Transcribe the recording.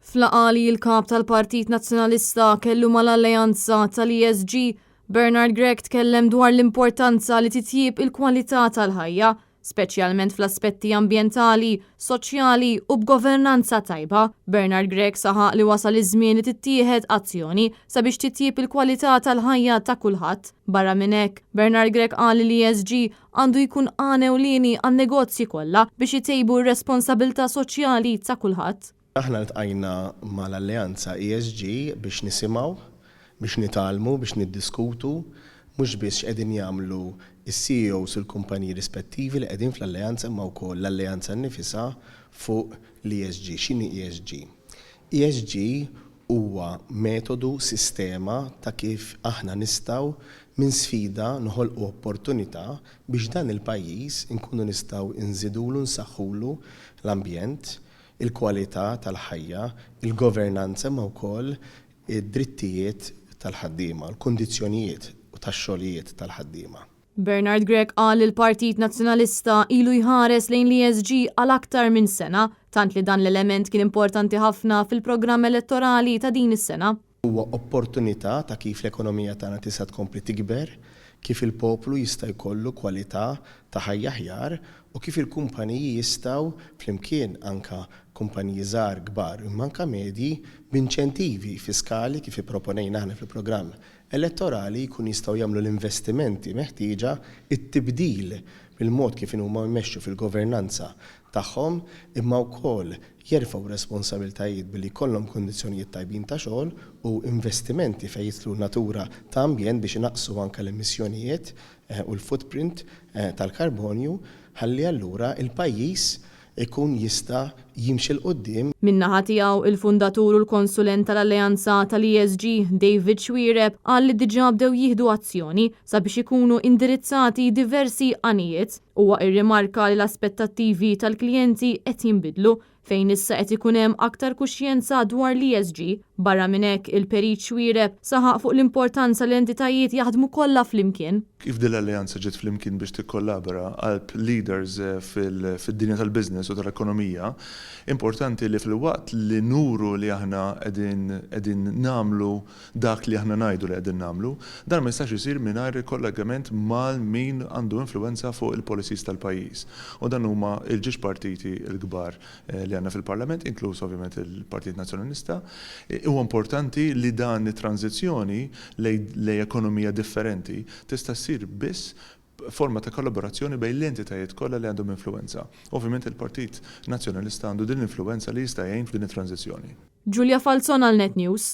F'laqgħa li l-Kap tal-Partit Nazzjonalista kellu mal-Alleanza tal-ESG, Bernard Grech tkellem dwar l-importanza li titjieb il-kwalità tal-ħajja, speċjalment fl-aspetti ambjentali, soċjali u b'governanza tajba. Bernard Grech saħaq li wasal iż-żmien li tittieħed azzjoni sabiex titjieb il-kwalità tal-ħajja ta' kulħadd. Barra minn hekk, Bernard Grech qal li l-ESG għandu jkun għan ewlieni għan-negozji kollha biex itejbu r-responsabilità soċjali ta' kulħadd. Aħna ltqajna mal-Alleanza ESG biex nisimgħu, biex nitgħallmu, biex niddiskutu mhux biss x'qegħdin jagħmlu s-CEOs u l-kumpaniji rispettivi li qegħdin fl-Alleanza imma wkoll l-Alleanza nnifisha fuq l-ESG. X'inhi ESG? ESG huwa metodu, sistema ta' kif aħna nistgħu minn sfida noħolqu opportunità biex dan il-pajjiż inkunu nistgħu nżidulu, nsaħħulu l-ambjent, il-kwalità tal-ħajja, il-governanza imma wkoll id-drittijiet tal-ħaddiema, l-kundizzjonijiet tax-xogħlijiet tal-ħaddiema. Bernard Grech qal li l-Partit Nazzjonalista ilu jħares lejn l-ESG għal aktar minn sena, tant li dan l-element kien importanti ħafna fil-programm elettorali ta' din is-sena. Huwa opportunità ta' kif l-ekonomija tagħna tista' tkompli tikber, kif il-poplu jista' jkollu kwalità ta' ħajja aħjar u kif il-kumpaniji jistgħu, flimkien anke kumpaniji żgħar, kbar imma anke medji, b'inċentivi fiskali kif ipproponejna aħna fil-programm elettorali jkunu jistgħu jagħmlu l-investimenti meħtieġa, it-tibdil fil-mod kif inhuma jmexxu fil-governanza tagħhom imma wkoll jerfgħu responsabiltajiet billi jkollhom kundizzjonijiet tajbin ta' xogħol u investimenti fejn jidħlu natura ta' ambjent biex inaqqsu anke l-emissjonijiet u l-footprint tal-karbonju ħalli allura l-pajjiż ikun jista' jimxi 'l quddiem. Min-naħa tiegħu, il-fundatur u l-konsulent tal-Alleanza tal-ESG, David Xuereb, qal li diġà bdew jieħdu azzjoni sabiex ikunu indirizzati diversi għanijiet. Huwa irrimarka li l-aspettattivi tal-klijenti qed jinbidlu, fejn issa qed ikun hemm aktar kuxjenza dwar l-ESG. Barra minn hekk, il-Perit Xuereb saħaq fuq l-importanza li l-entitajiet jaħdmu kollha flimkien. Kif din l-alleanza ġiet flimkien biex tikkollabora qalb leaders fid-dinja tal-business u tal-ekonomija, importanti li filwaqt li nuru li aħna qegħdin qegħdin nagħmlu dak li aħna ngħidu li qegħdin nagħmlu, dan ma jistax isir mingħajr il-kollegament mal min għandu influwenza fuq il-policies tal-pajjiż. U dan huma l-ġiex partiti l-kbar li għandna fil-Parlament, inkluż ovvjament il-Partit Nazzjonalista. Huwa importanti li dan it-tranżizzjoni lejn ekonomija differenti tista' ssir biss b'forma ta' kollaborazzjoni bejn l-entitajiet kollha li għandhom influwenza. Ovvjament il-Partit Nazzjonalista għandu din l-influwenza li jista' jgħin f'din it-tranżizzjoni. Julia Falzon għal Net News.